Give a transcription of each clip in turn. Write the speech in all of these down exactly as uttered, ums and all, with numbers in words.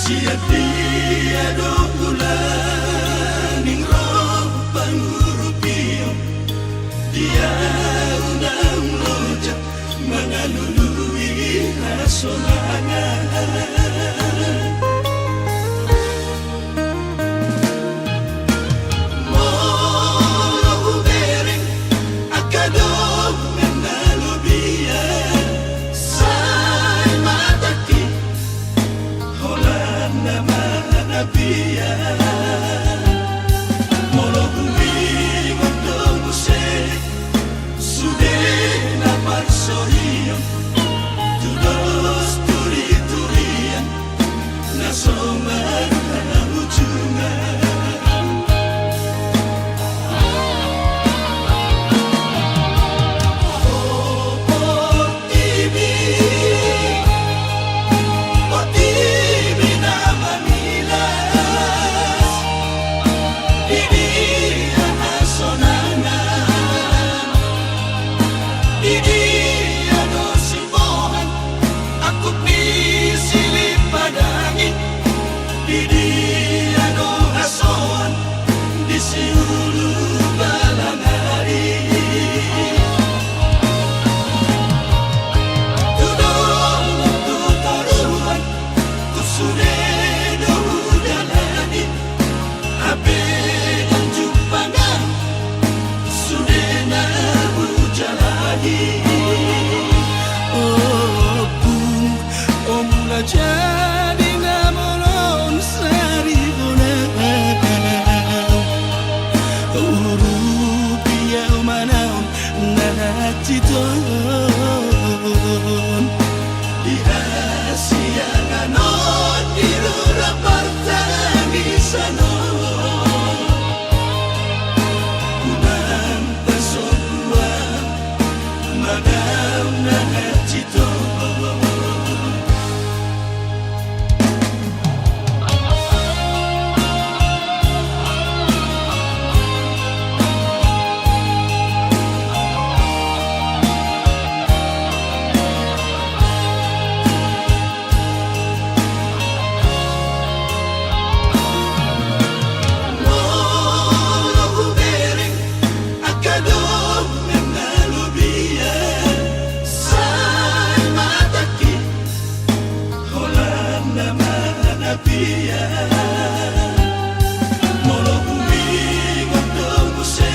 Dia-dia do hula ning ro pangurupion, dia unang loja mangalului hasonangan. Molo hubereng angka dongan na lobian, sai matangki holan na manapian. Molo huingot do muse sude na parsorion, tudos turi-turian na so marhahujungan. O portibi, portibi na mamilas, di dia hasonangan, di dia do simbohan angkup ni Silip Padang i, di dia do hasoan di Siulu Balang Ari. Tu dolok tu toruan, tu sude do hudalani, hape ndang jumpang sude na hujalahi. Ompung, o mula jadi na molo on sari bona, urupi au manaon na hansit on. Di hasiangan on, di rura partangisan on, unang pasombu au manaon na hansit on. Molo hubereng angka dongan na lobian, sai matangki holan na manapian. Molo huingot do muse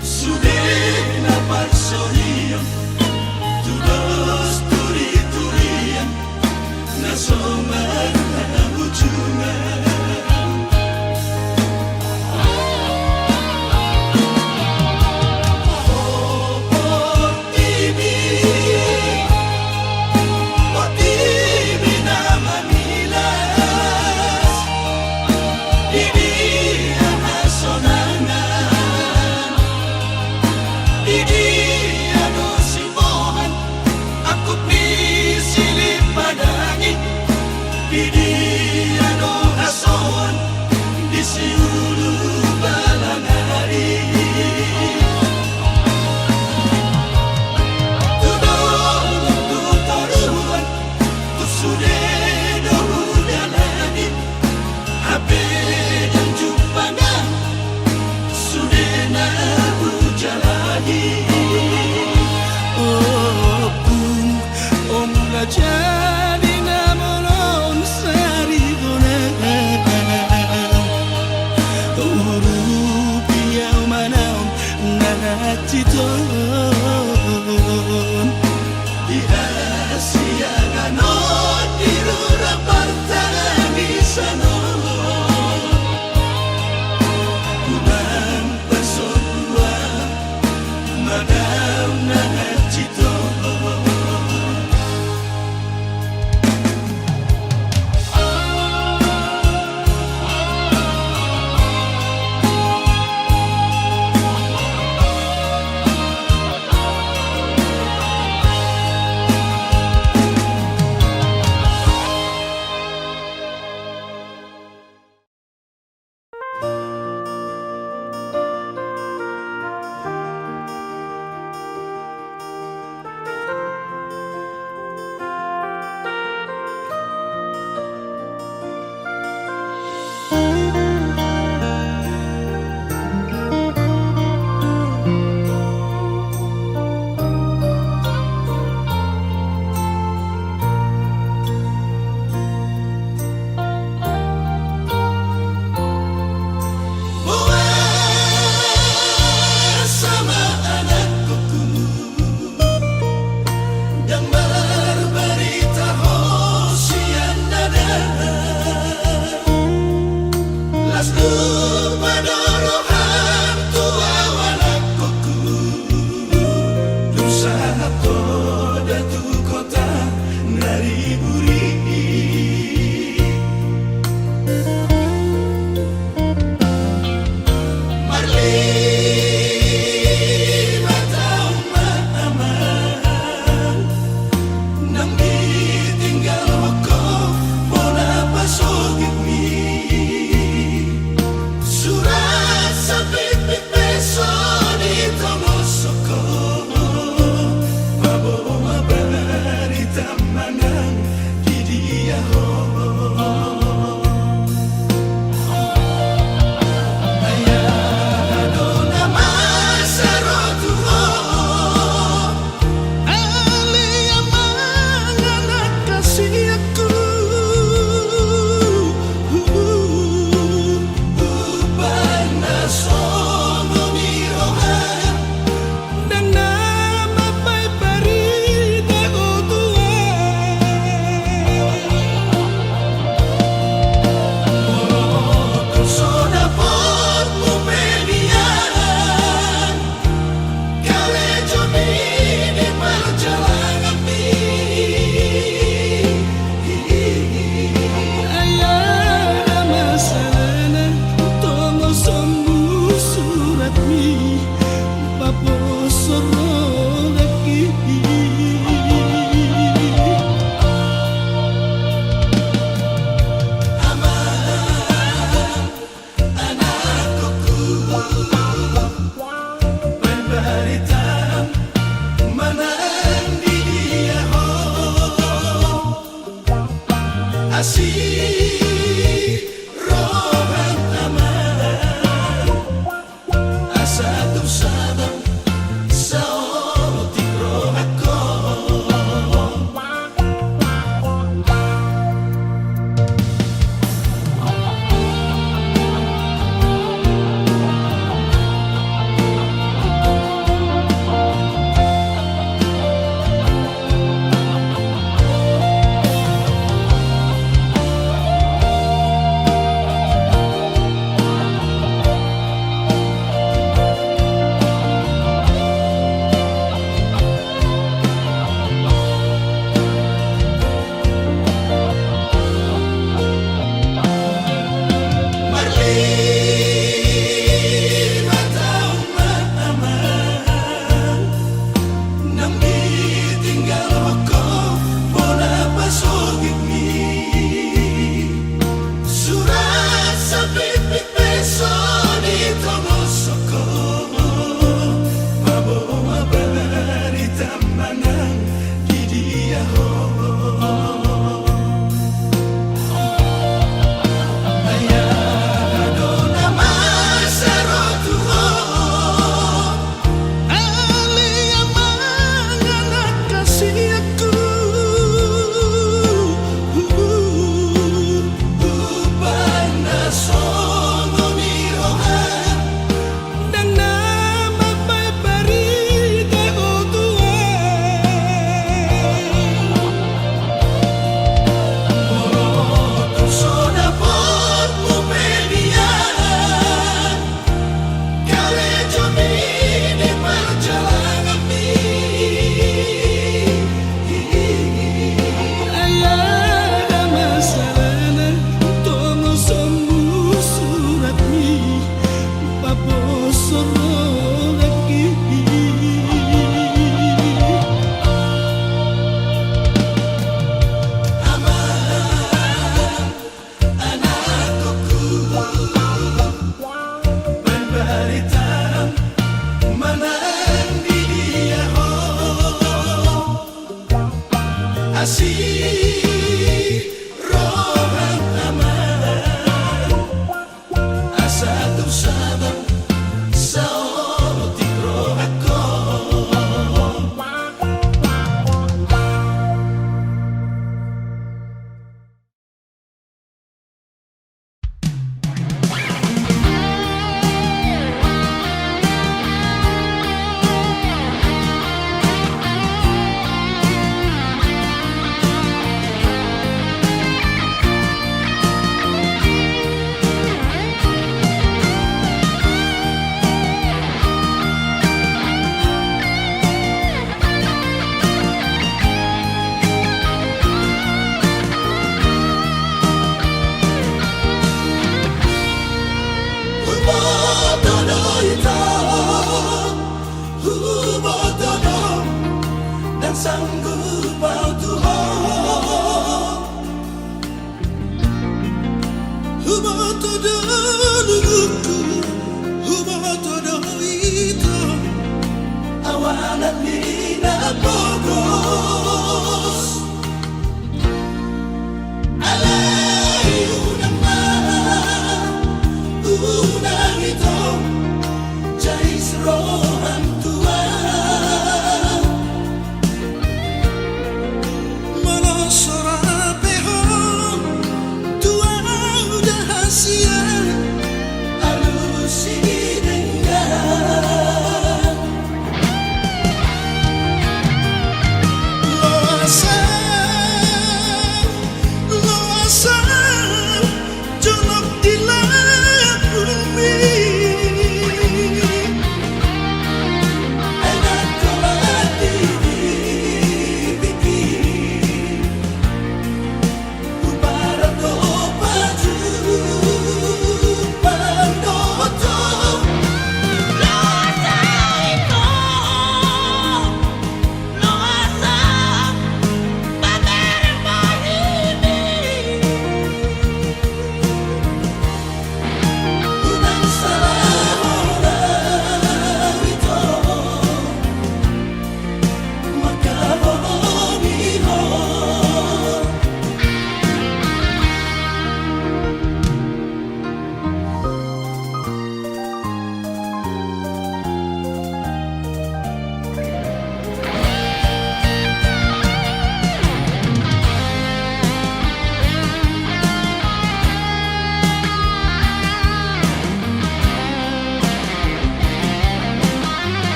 sude na parsorion, tudos turi-turian na so marhahujungan. O portibi, portibi na mamilas, di dia hasonangan, di dia do simbohan angkup ni Silip Padang i, di dia do hasoan di Siulu Balang Ari. Tu dolok tu toruan, tu sude do hudalani, hape ndang jumpang sude na hujalahi. Ompung, o mula jadi na molo on sari bona, urupi au manaon na hansit on. Di hasiangan on, di Asi roham Amang, asa tu sada saotik rohangkon. Marlima taon ma Amang, nang ditinggalhon ho bona pasogitmi. Surat sapitpit pe so ditongoshon ho, paboa barita manang di dia ho. Ai aha do na masa ro tu ho, ale Amang anak hasianku. Umbahen na songon i roham, ndang na mambahen barita ho tu ahu. Molo tung so dapotmu pe nian, karejo ni di parjalananmi. Ai aha masalahna tongoshonmu suratmi, paposhon rohangki. Amang, anakku, bahen barita manang di dia ho. Asi roham Amang, asa tu sada saotik rohangkon. Huboto do ito, huboto do, ndang sanggup ahu tu ho. Huboto do nungkun, huboto do ito, awanan ni na pogos. Alai unang ma, unang ito, jais roham tu ahu.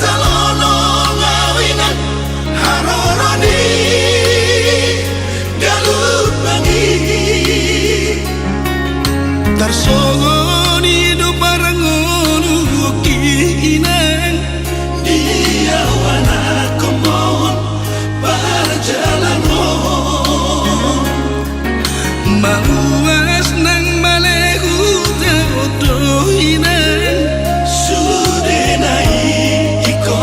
Salono nga winan haroro ni galup bangi. Tarsongon i do parangolu oki inang. Dia wana komon parjalanon. Mauas nang malehu tau do inang. Sude na i iko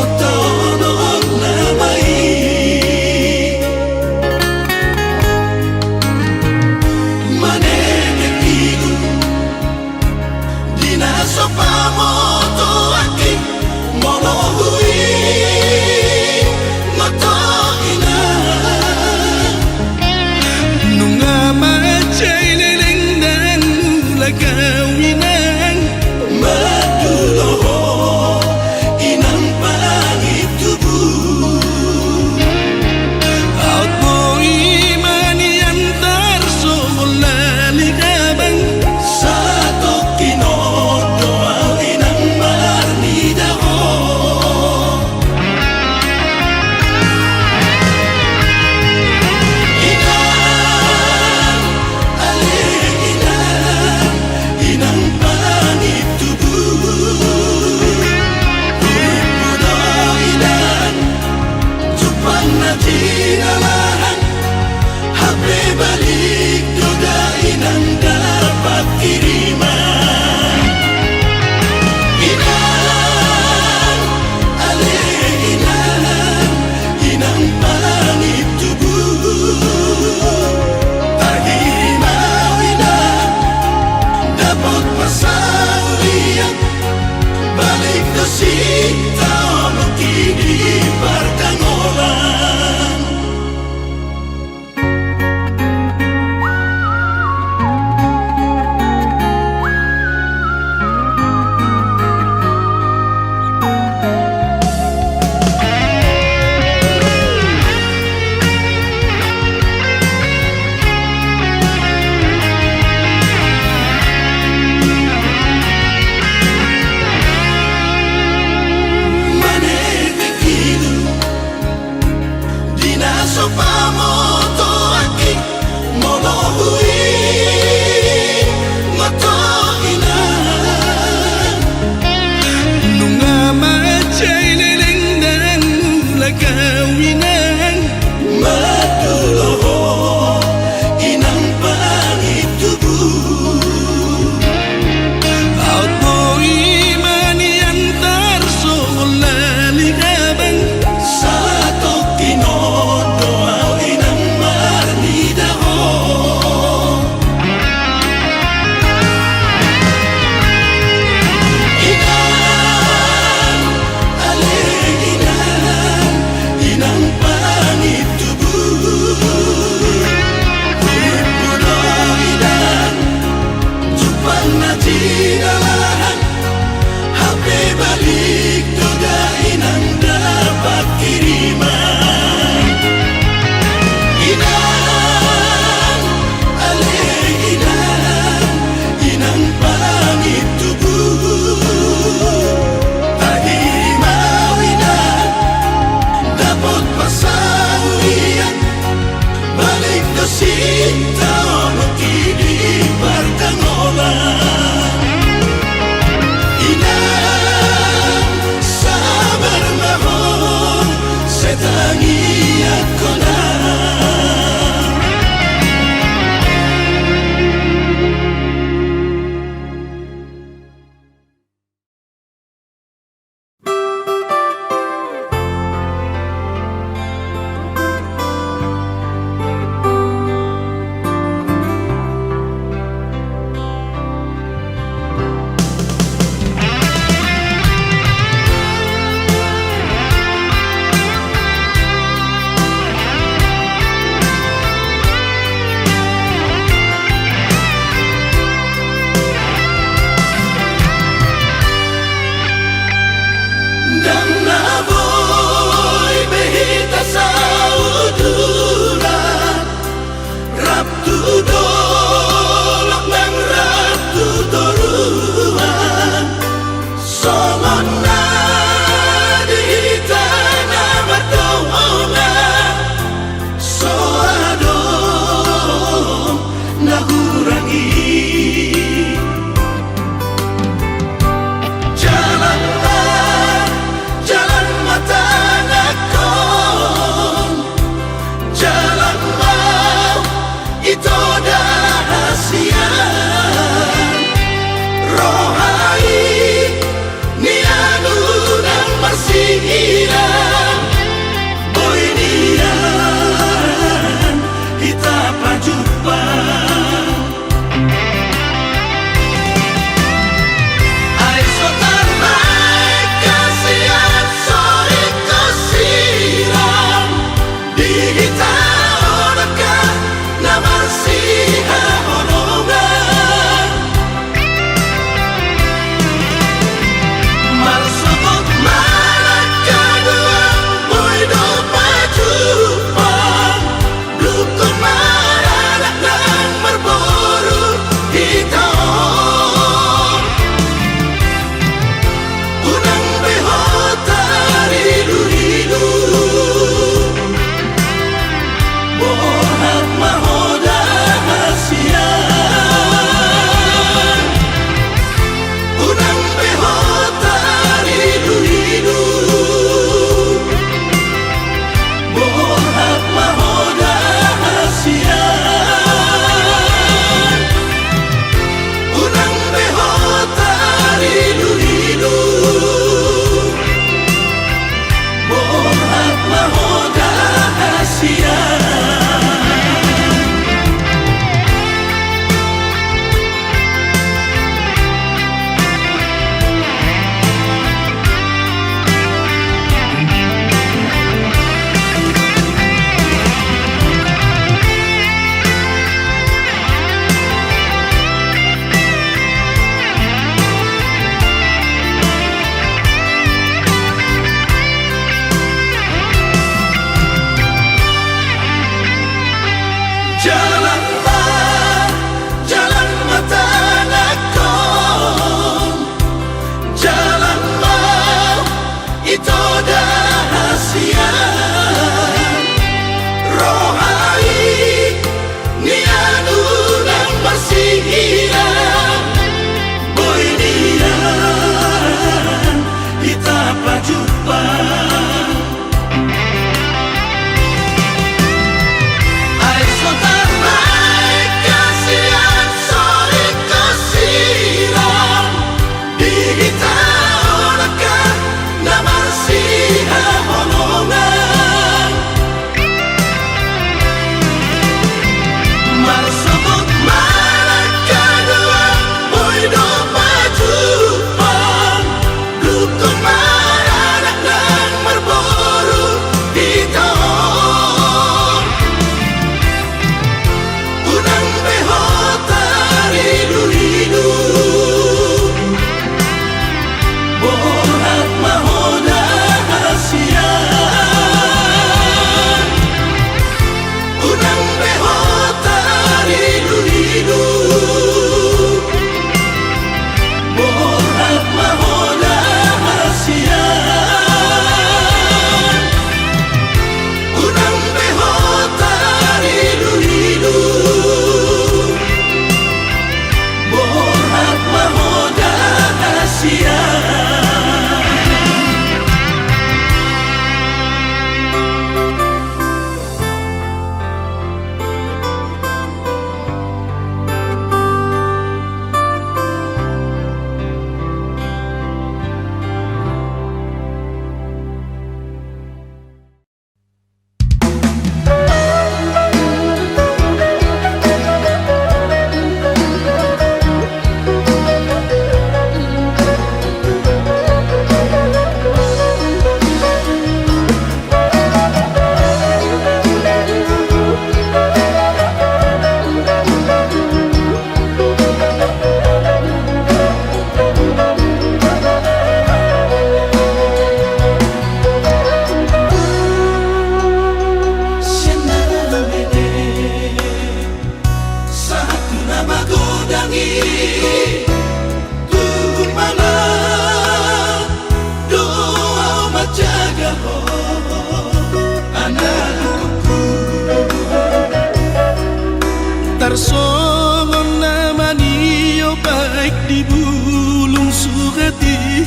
Songon na manio baik di bulung surat i.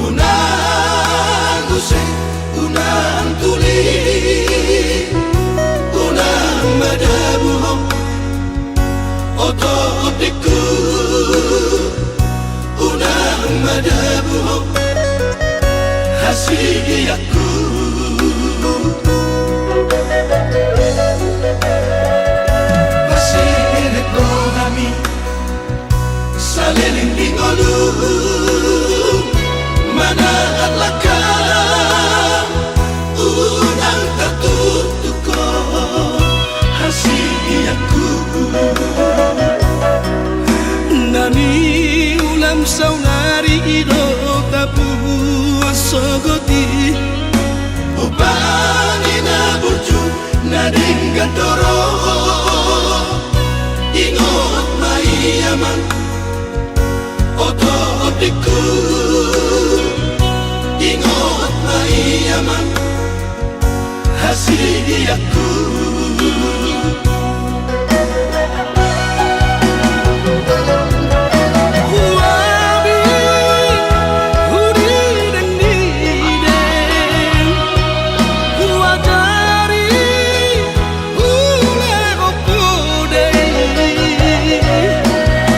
Unang use, unang tuli, unang madabu ho, oto otikku, unang madabu ho, hasianku. Paserep rohami saleleng di ngolu, manahat langkam, unang tartuktuk ho, hasianku. Na niulam saonari i do tapuas sogot i. Ombani na burju na denggan do ro, ingot ma i amang, oto otikku, ingot ma i amang, hasianku. Huabi, hudidengdideng, huajari, hulehon podeh i.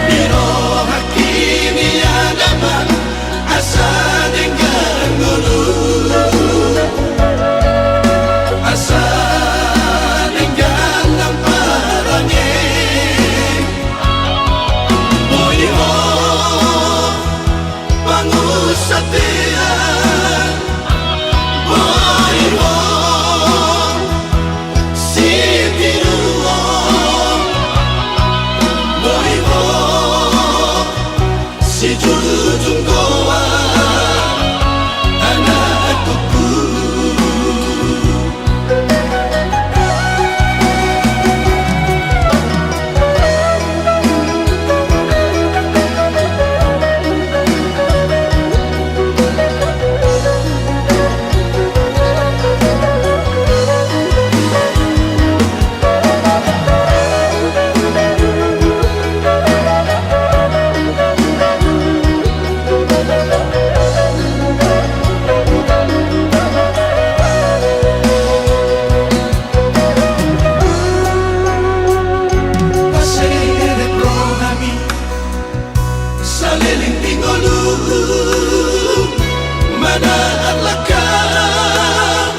Di rohangki nian amang, asa denggan ngolu, asa denggan nang parange. Boi ho pangunsandean, boi ho sitiruon, boi ho sijujung goar, anakku. Paserep rohami saleleng di ngolu, manahat langkam,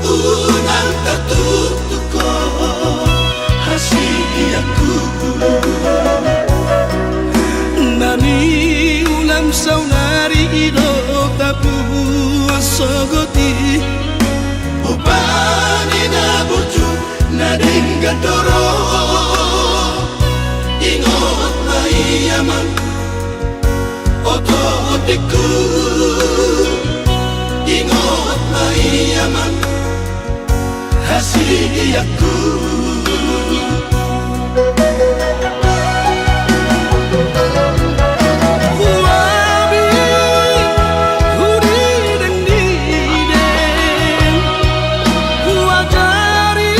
unang tartuktuk ho, hasianku. Na niulam saonari i do tapuas sogot i. Ombani na burju na denggan do ro, ingot ma i amang, oto otikku, ingot ma i amang, hasianku. Huabi, hudidengdideng, huajari,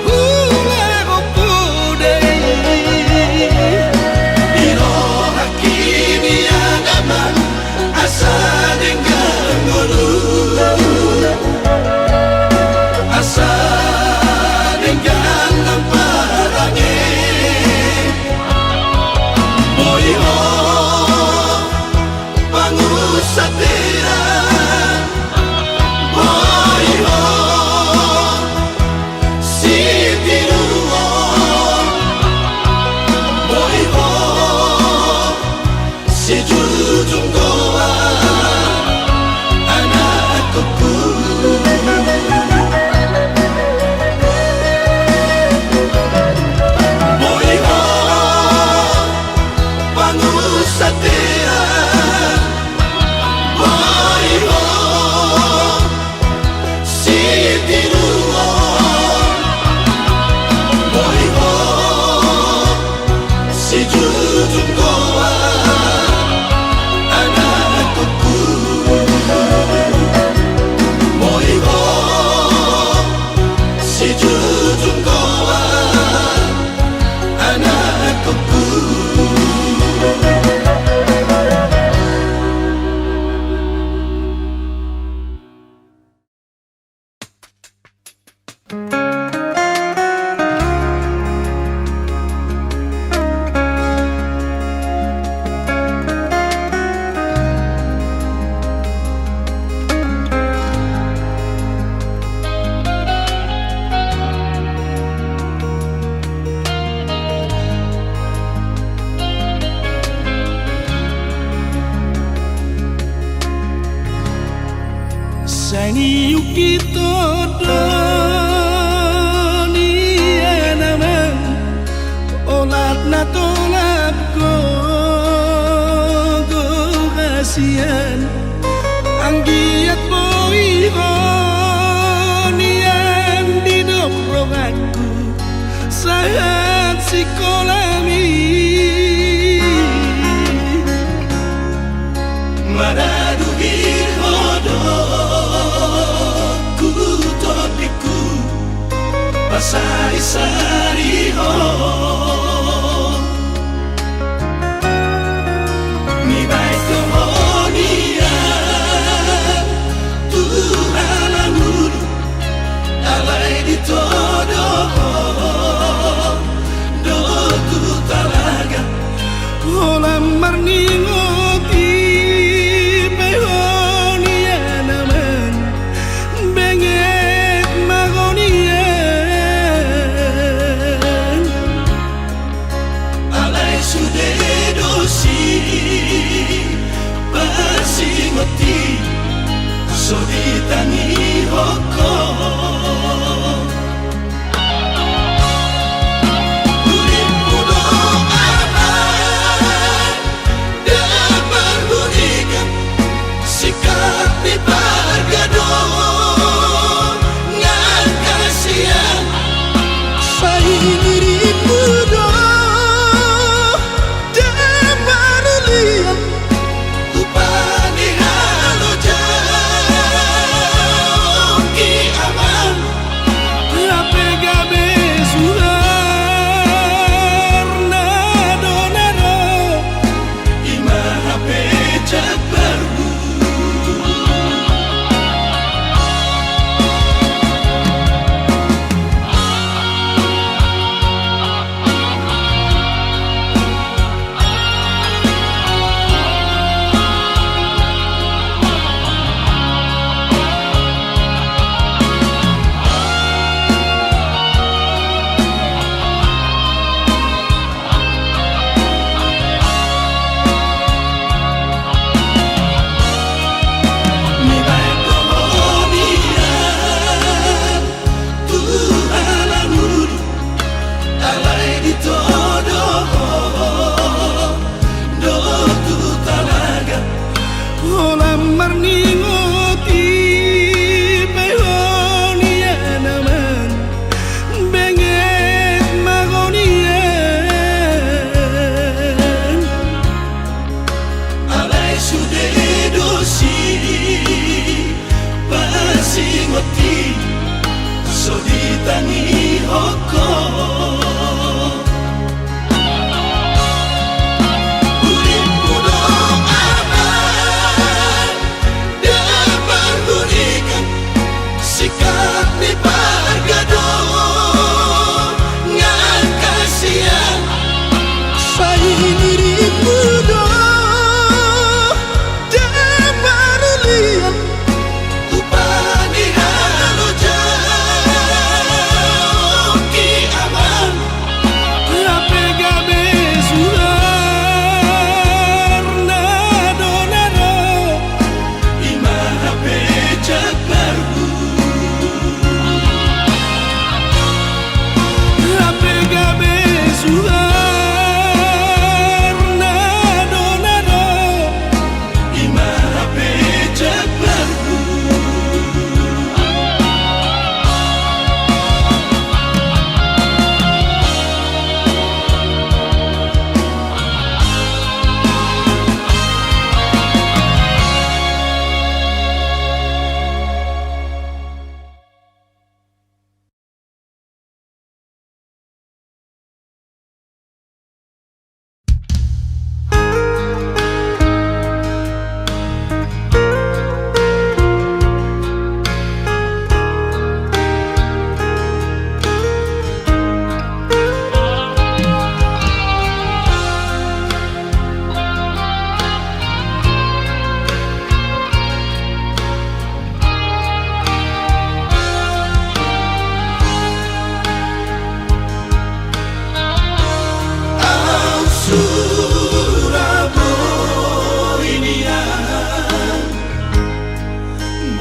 hulehon podeh i. Di rohangki nian amang, asa denggan ngolu, asa Sai niungkit ho do nian amang, olat na tolap gogo hasian. Anggiat boi ho nian didok rohangku sahat sikolami. Maradophon ho do tu tondingku, pasarisari ho. Nibaen do ho nian tu halangulu, alai ditodo ho do tu talaga. Holan marningot i pe ho nian amang, benget ma ho nian. Alai sude do sipasingot i, so ditangihon ho. Uripmu do aha, ndang marhunikan, singkat ni pargadongan hasian. Sai dirimu do ndang marulian, upa ni halojaon i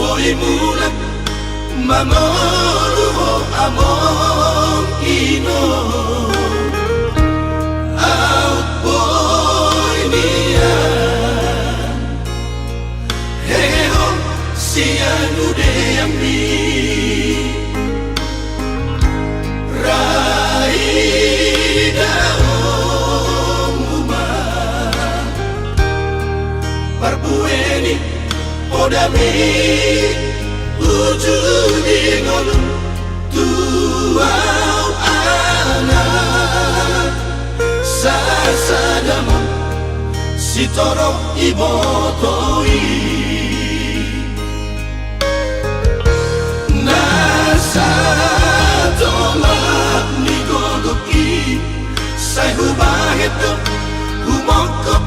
Boi mulak mangolu ho amang inong. Aut boi nian hehe ho sian udeanmi. Ra idaonmu ma parbue ni podami uju di ngolu tu au anak sasadamon sitorop iboto i. Na satolap ni gogok i sai hubahen do humongkop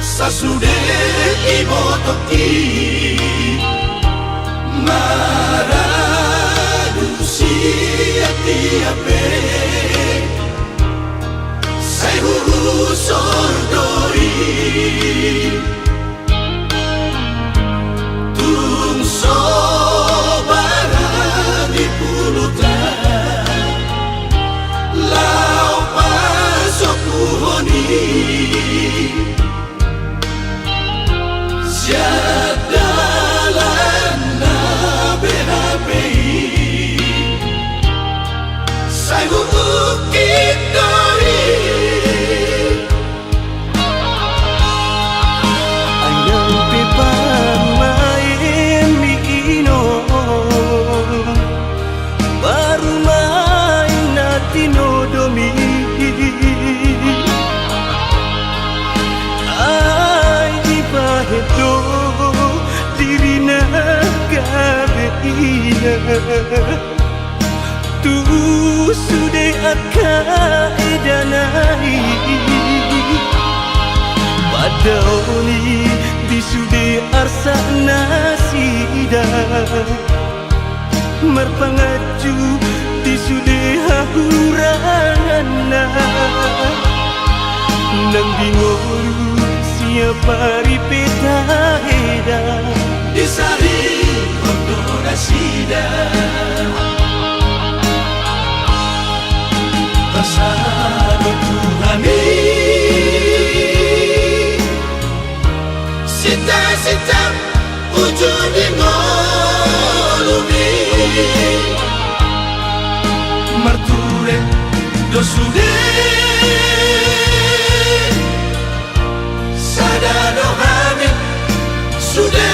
sasude iboto i. Maradu sian tiap pe sai huhusor do i. Tung so barani puluta laho pasokuhon i. Sian dalan na beha pe i sai huungkit do i. Ai nang pe parumaenmi inong, parumaen na tinodomi, ai dibahen do dirina gabe ina. Tu sude angka edana i pandaoni di sude arsak nasida, marpanganju di sude hahuranganna. Nang di ngolu siap ari pe taeda, disarihon do nasida. Pasahat Tuhan i sita-sita uju di ngolumi. Marture do sude, sada do hami sude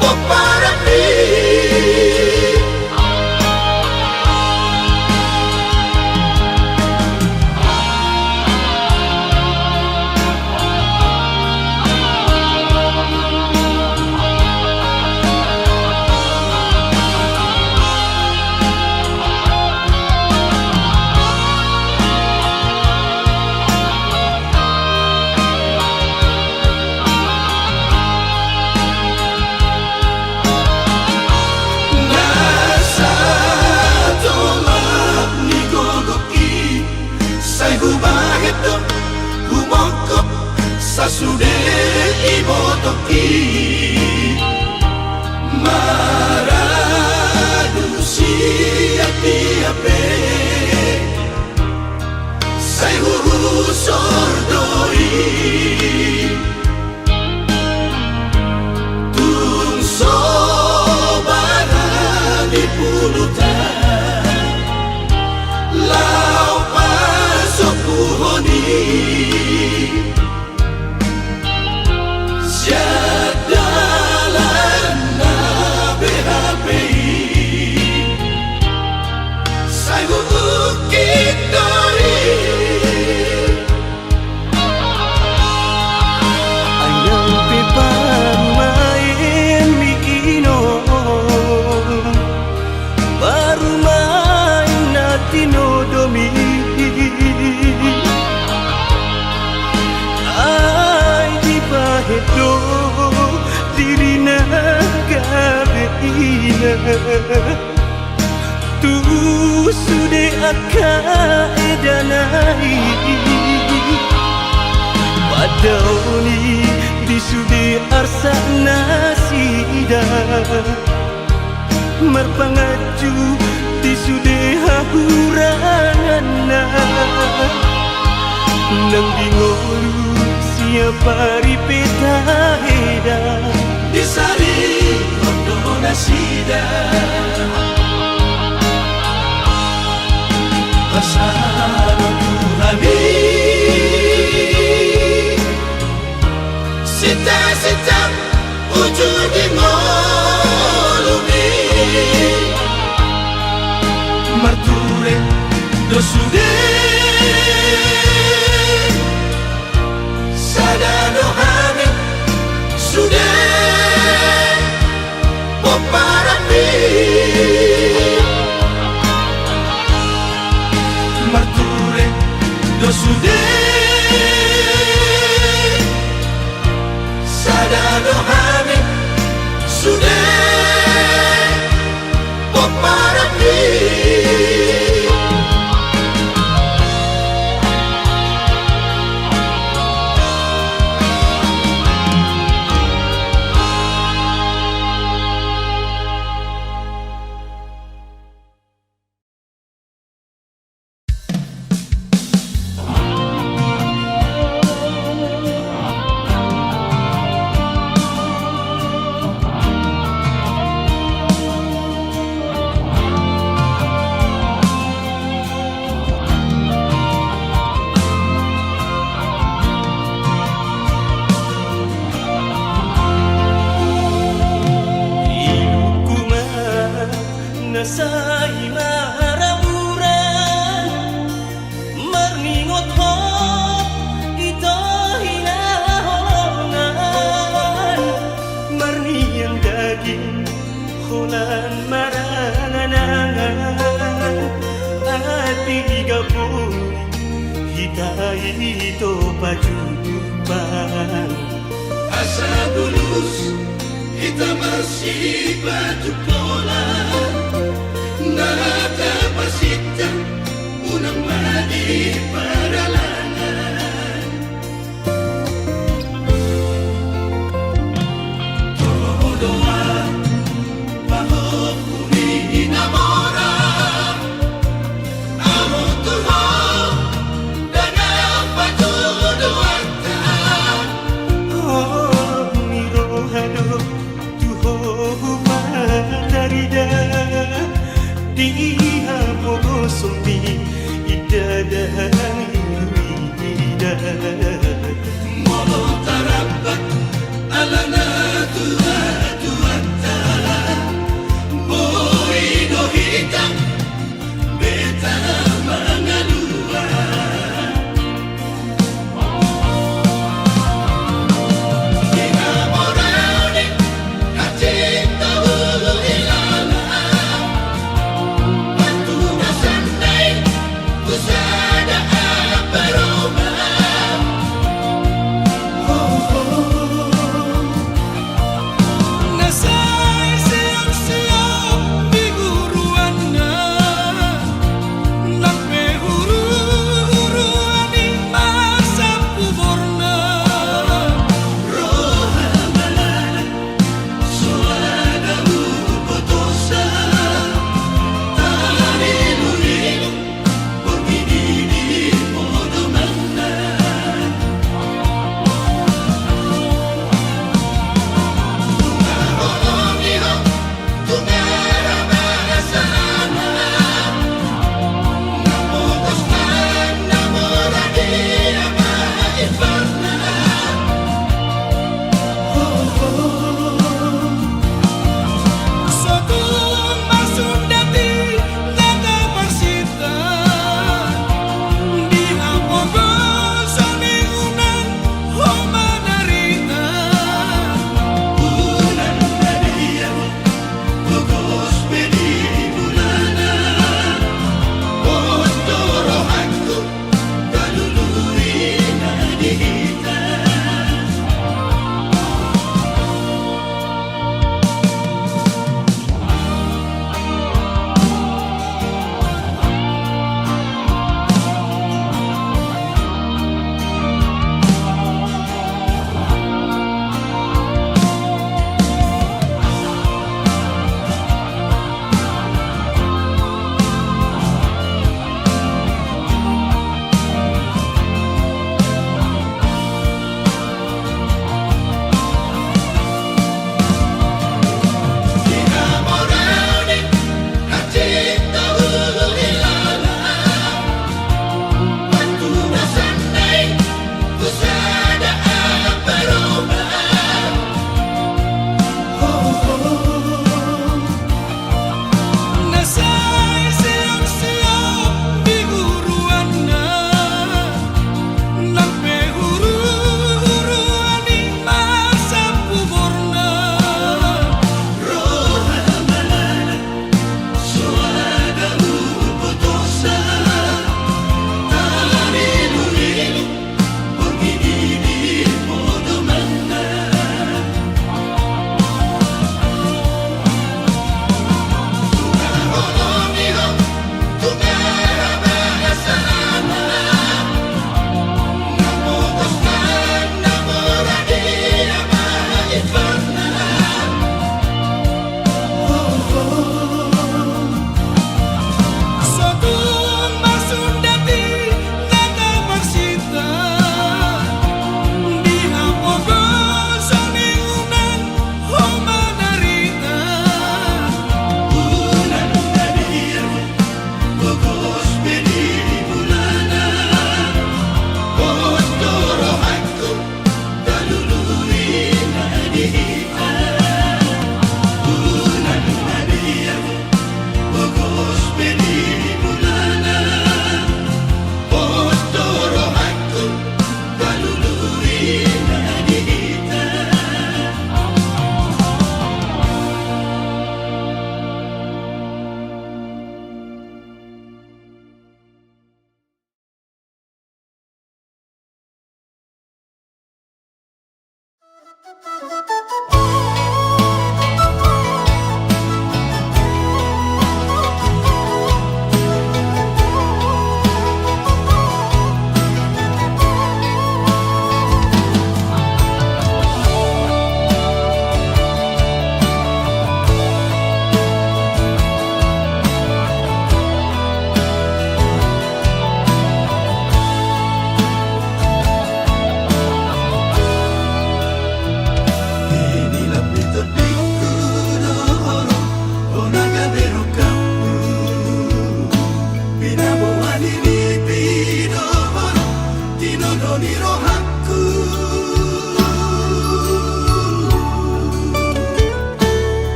pomparanmi. Na satolap ni gogok i sai hubahen do humongkop sasude iboto i. Maradu sian tiap pe sai huhusor do i. Tung so barani puluta laho pasokuhon i. Sian dalan na beha pe i sai huungkit do i. Ai nang pe parumaenmi inong, parumaen na tinodomi, ai dibahen do dirina gabe ina. Tu sude angka edana i pandaoni Di sude arsak nasida, marpanganju di sude hahuranganna. Nang di ngolu siap ari pe taeda, di sari ondo nasida. Pasahat Tuhan i sita-sita uju di ngolumi. Marture do sude sada do hami sude pomparanmi. Marture do sude sada do hami sude pomparanmi. Na sai maramuran, marningot hot ito hinaholongan, marniang daging holan marangan-angan, atik digabung hita ito pajudupan. Asa bulus hita marsipatu pola, na tapasintang unang ma di paralangan. Toho do ahu pahompu ni na mora, ahu tu ho dang patuduhonta. Ho ni roha do tu ho hupatarida.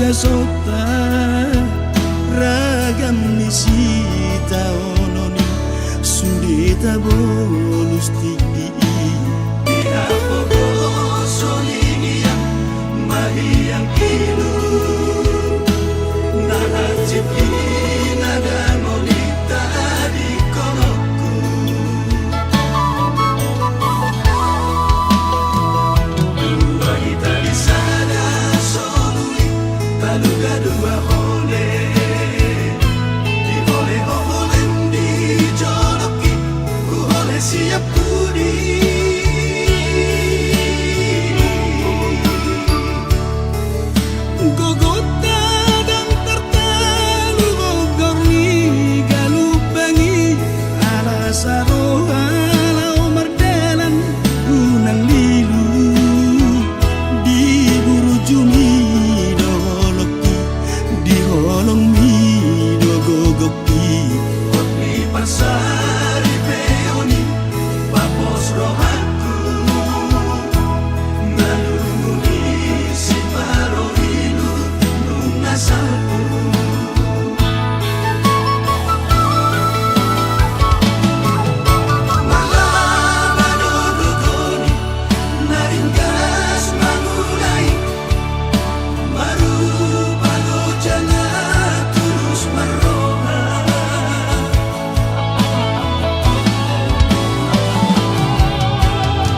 Sonta ragam ni sitaonon i, sude tabolus tingki i. Di hapogoson i hiang, mahiang ilu, na hansit i na dangol i tadingkononku. Dua hita di sada solu i, taluga dua hole. Di hole ho holem di jolok i, huhole sian pudi. Gogonta ndang tartalu, gogor ni galumbang i, ala saroha laho mardalan, unang lilu. Di burju mi do holong i, di holong mi do gogok i. Hot ni parsaripeon i, papos rohangku. Manungkun i siparo ilu nunga salpu. Mangaba do gogo ni na ringgas mangula i. Marrupa do jala tulus marroha.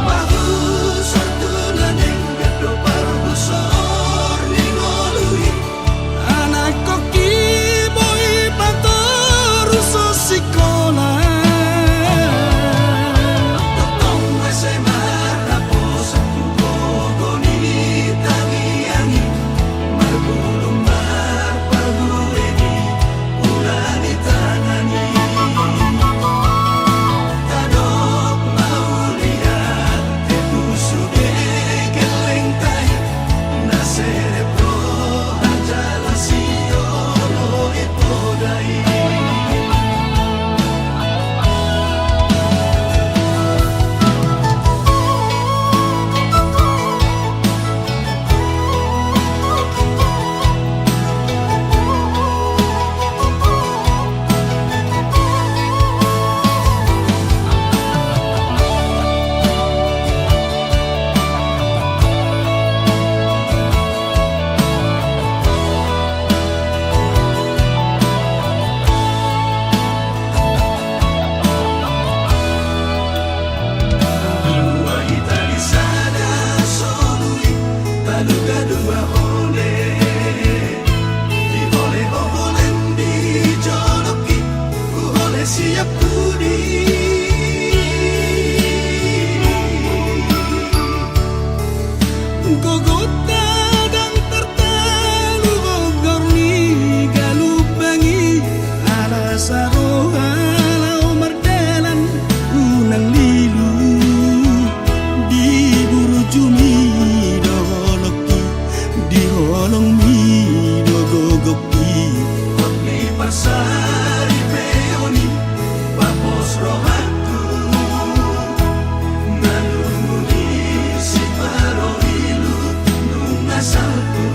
Mahusor tu na denggan do parhusor ni ngolu i. Anakkon i boi patorus sikola. Tongtong S M A raposan tu gogo ni tangiang i. Marbulung marparbue di ula ni tangan i. Tadok mauliate tu sude gellengta i. Na serep roha jala siolo i poda i. Dua hita di sada solu i, taluga dua hole. Di hole ho holem di jolok i, huhole sian pudi. Gogonta ndang tartalu, gogor ni galumbang i, ala saroha laho mardalan, unang lilu. Di burju mi do holong i, di holong mi do gogok i. Hot ni parsaripeon i, papos rohangku. Manungkun i siparo ilu nunga salpu.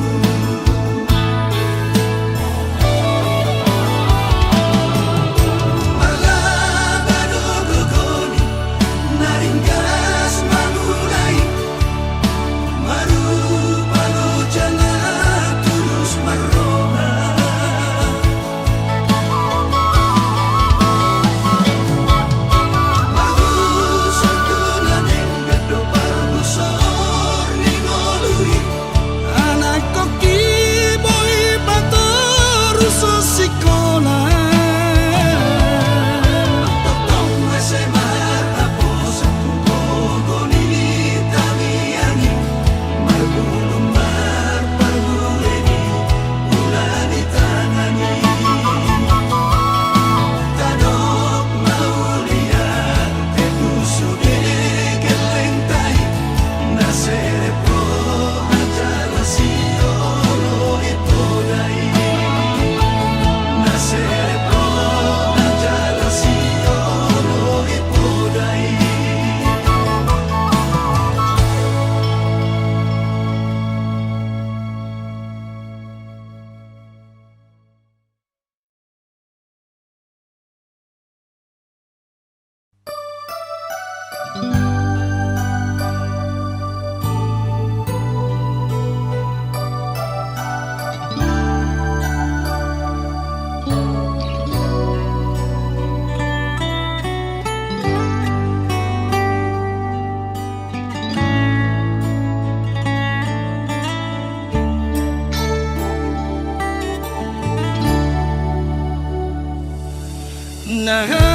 Na hansit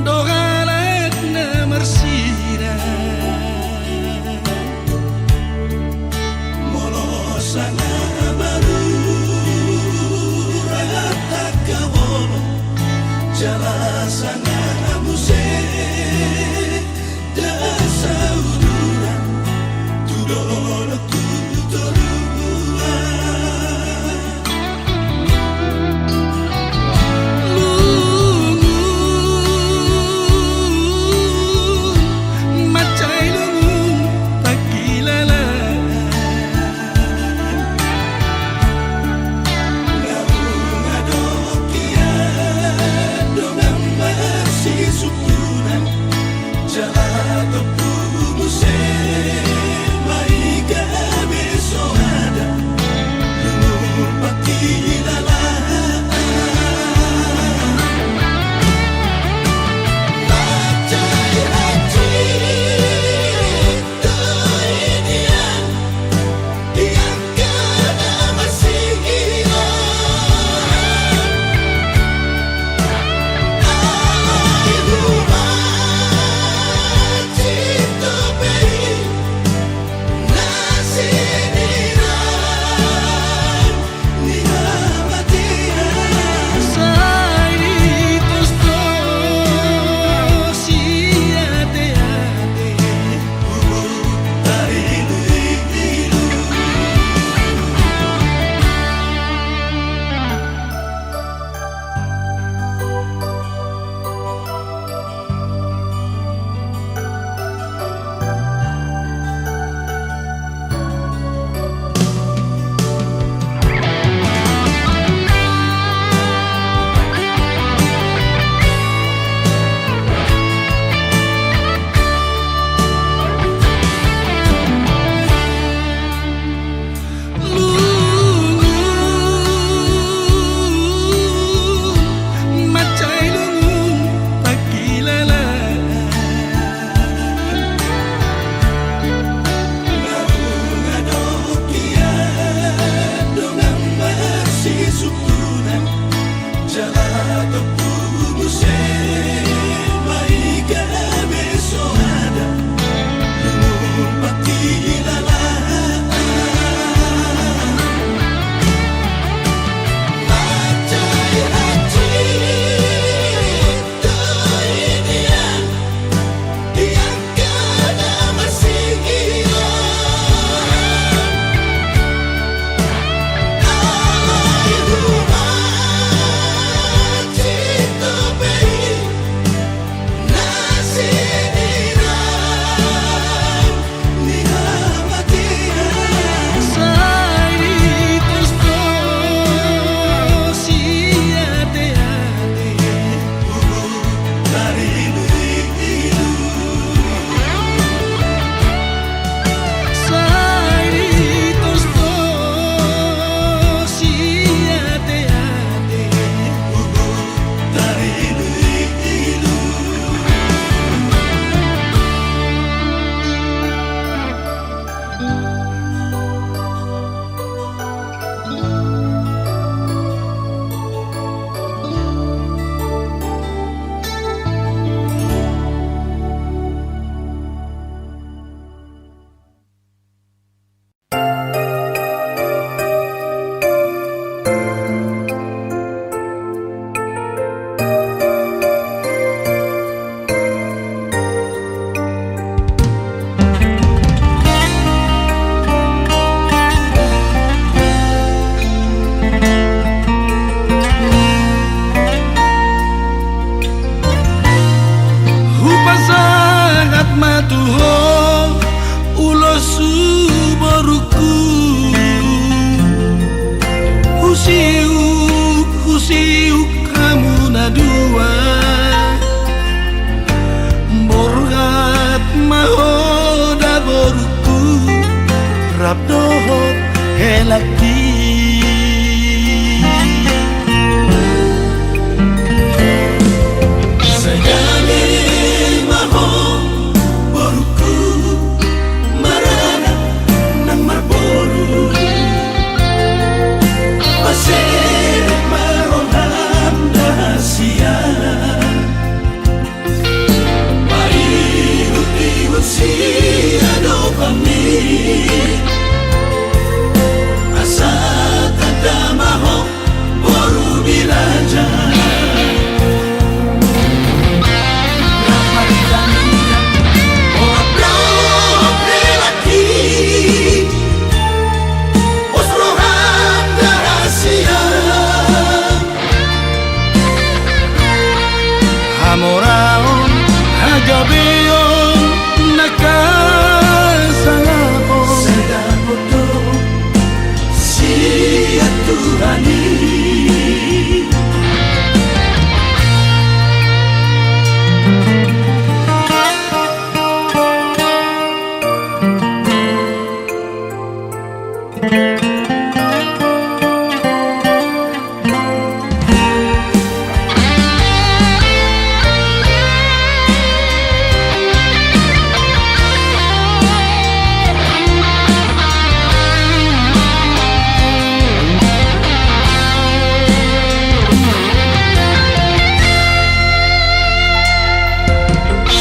do halak na marsirang. Molo sanga baru rata kabobo, jala sanga muse da sauduran tu dolok tu toruan. Lungun, mansai lungun pangkilalaan. Naung adong ia dongan masisungkunan. Jala tompu muse ma i gabe so ada lungun pangkilalaan. Mansai hansit do i nian. Lungun, mansai lungun pangkilalaan. Naung adong ia dongan masisungkunan. Jala tompu muse ma i gabe so ada lungun pangkilalaan. Mansai hansit do i nian. Hupasahat ma tu ho ulos, borungku. Husiuk, husiuk hamu na dua. Borhat ma ho da, borungku, rap dohot helangki. Sai dame ma ho, borungku, maranak nang marboru. Pase Tuhan i.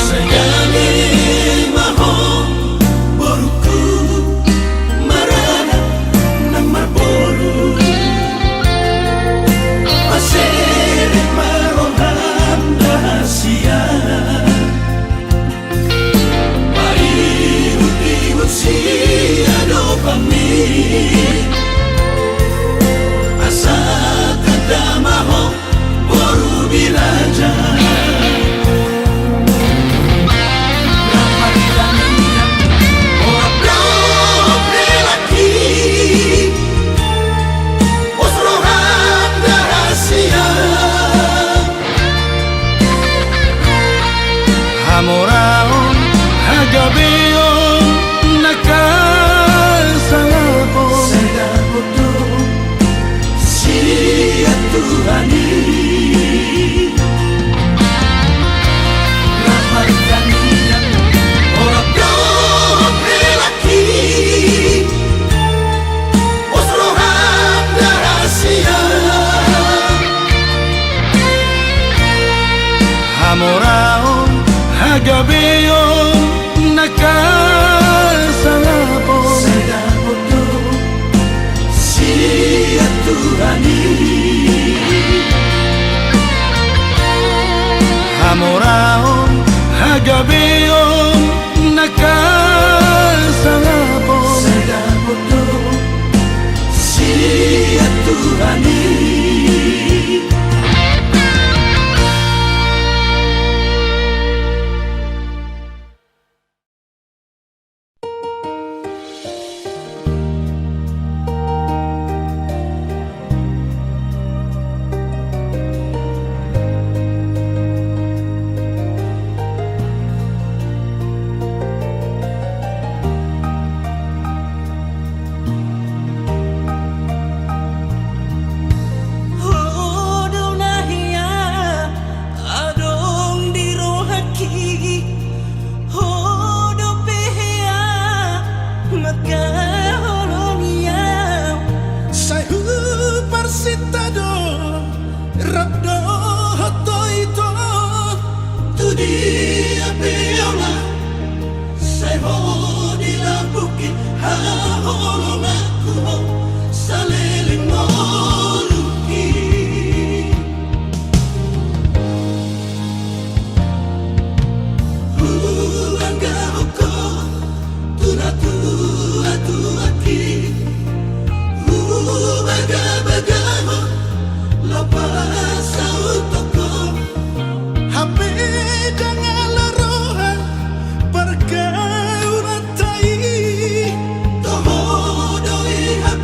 Sai dame ma ho borungku, marana nang marboru. Paseleng ma roham rahasia. Paihutihut sian adopanmi. Asa tanda ma ho boru ni raja. Rap martangiang, o rap dohot helangki. Pos roham rahasia. Hamoraon, hagabeon, na hasangapon. Sai dapot do sian Tuhan i. Rap martangiang, o rap dohot helangki. Pos roham rahasia. Hamoraon, hagabeon, na hasangapon. Sai dapot do sian Tuhan i. Hamoraon, hagabeon, na hasangapon. Sai dapot do sian Tuhan i. Ho do na hea adong di rohangki. Ho dope hea mangkaholongi au. Sai huparsinta do rap dohot ito tu dia pe au laho. Sai ho dilambungki haholonganku, ho saleleng ngolungki. Huanggahon ho tu natuatuangki, hubagabagahon laho pasauthon ho. Hape ndang ala roha pargaulanta i. Toho do i hap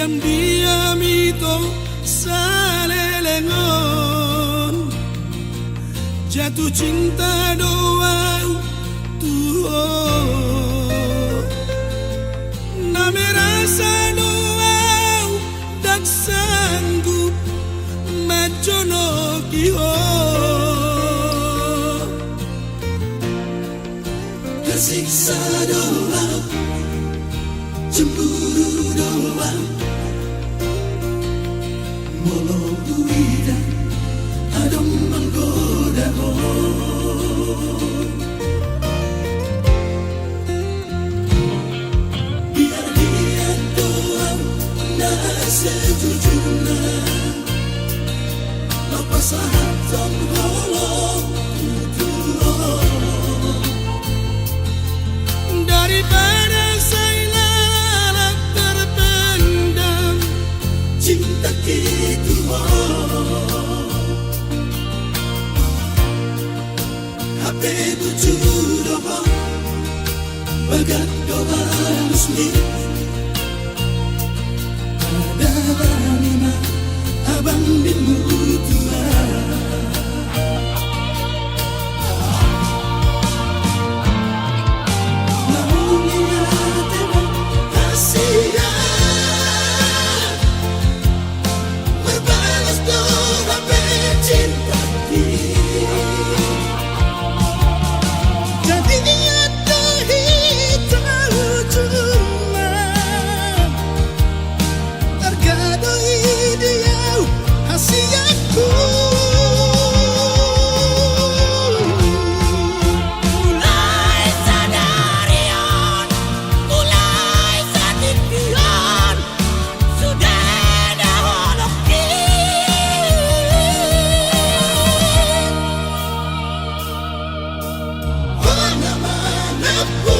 Diam ito saleleng on, jatuh cinta do au tu ho. Na merasa do au ndang sanggup manjonoki ho. Tersiksa do au, cemburu do au, molo huida adong manggoda ho. Biar dia do au na sejujurna, na pasahathon holongku tu ho. Daripada sai lalap terpendam cintaki tu ho. Hape bujur do ho, bagas do alusmi. Ada bani ma abang di mutua. Naung ingat ema hasian. Marbalas do hape cintaki. Jadi nian do hita ujungna. Arga do i di au hasianku. Mulai sadari on, mulai saat on, sudah dah holongki. Hona manampungi.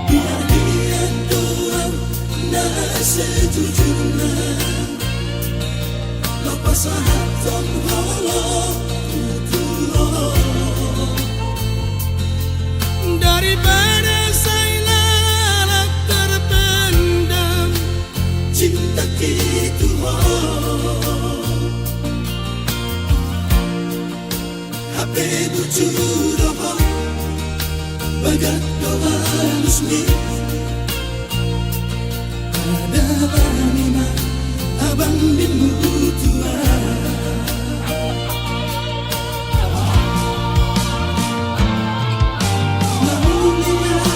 Biar dia do au na sejujurna, na pasahathon holongku tu ho. Daripada sai lalap terpendam cintaki tu ho. Hape bujur do ho, bagas do alusmi. Ada bani ma abang di mutua. Naung ingat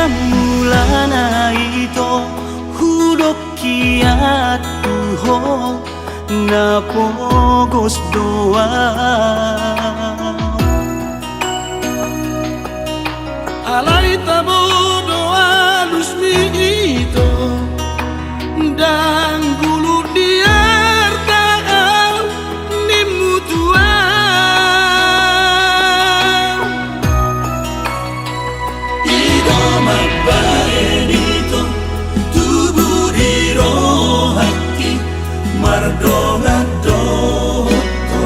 Mulana ito hudok hian tu ho na pogos do ahu. Alai tabo do alusmi ito, ndang gulut ni arta ahu nimmu tu ahu. I do mambahen ito tubu di rohangki mardongan dohot ho.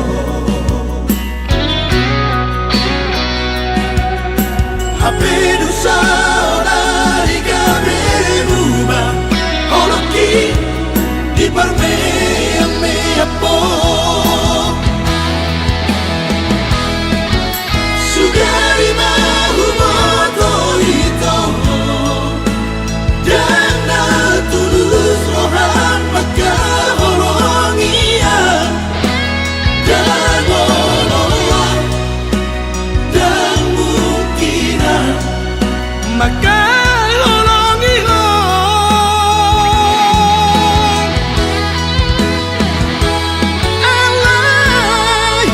Hape dung saonari gabe muba holongki di parmeam-meam ho. Sugari ma huboto ito, ndang na tulus roham mangkaholongi ahu. Ndang olo, ndang mungkin ahu mangkaholongi ho. Alai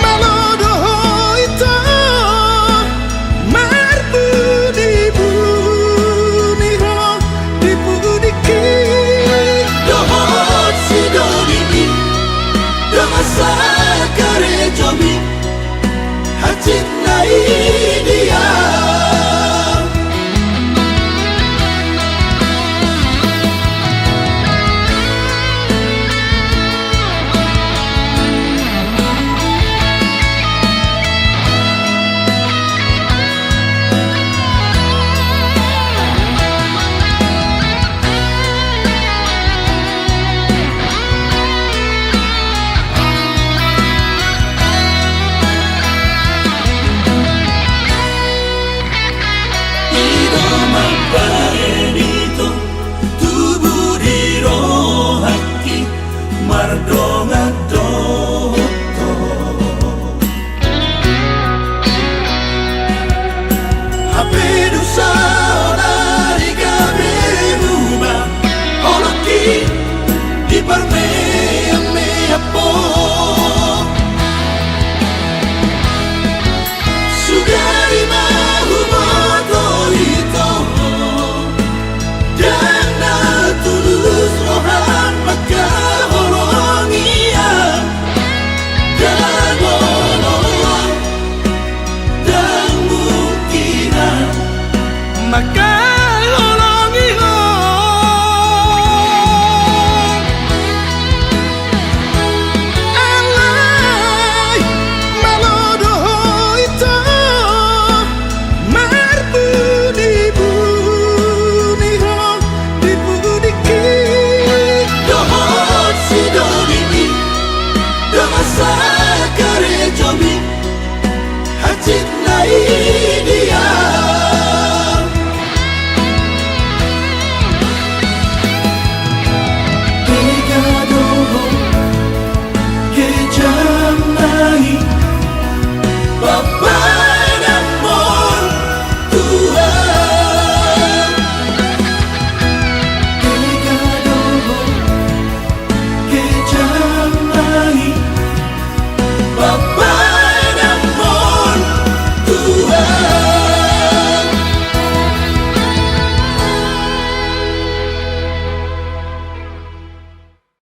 malo do ho ito marbuni-buni ho di pudingki dohot sidolipi, dongan sakarejomi hansit na i dia. I do mambahen ito tubu di rohangki mardongan dohot ho. Hape dung saonari gabe muba holongki di parmeam-meam ho. Sugari ma huboto ito, ndang na tulus roham mangkaholongi ahu. Ndang olo, ndang mungkin ahu mangka